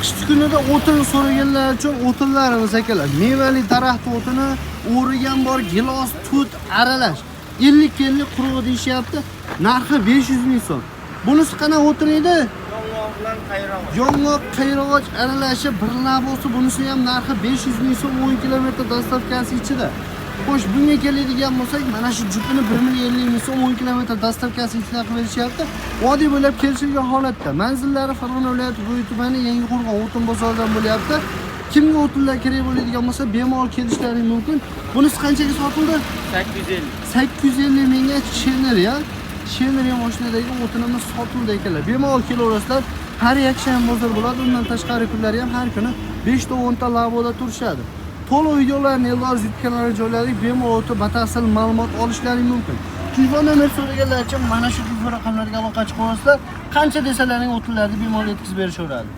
Qishki kunida o'tin so'raganlar uchun o'tinlarimiz, akalar. Mevali daraxt o'tini, o'rigan bor, gilos, tut aralash. 50 50 qurug'i deyishyapti. Narxi 500 ming so'm. Bunisi qanaqa o'tin edi? Yong'oq bilan qayrag'och. Yong'oq qayrag'och aralashi bir labosi, bunisi ham narxi 500 ming so'm, 10 kilometr доставка si ichida. Xo'sh, bunga keladigan bo'lsak, mana shu jupini 1 million 50 ming so'm, 10 kilometr доставка si ichida qilib berishyapti. Vodiy bo'ylab kelishilgan holatda. Manzillari Farg'ona viloyati Bo'y tumani, Yangiqo'rg'on o'tin bozoridan bo'lyapti. Kimga o'tinlar kerak bo'ladigan bo'lsa, bemalol kelishlari mumkin. Bunisi qanchaga sotildi? 850. 850 mingga Chener ya. Chener mashinadagi o'tinimiz sotildi, akalar. Bemalol kelaverasizlar. Har yakshanba bozor bo'ladi. Undan tashqari kunlari ham har kuni 5 ta 10 ta lavoda turishadi. To'liq videolarni Eldor YouTube kanaliga joyladik. Bemalol o'tib batafsil ma'lumot olishlaring mumkin. Telefon nomer so'raganlar uchun mana shu telefon raqamlariga aloqa chiqaverasizlar. Qancha desalaring o'tinlarni bemalol yetkazib berishaveradi.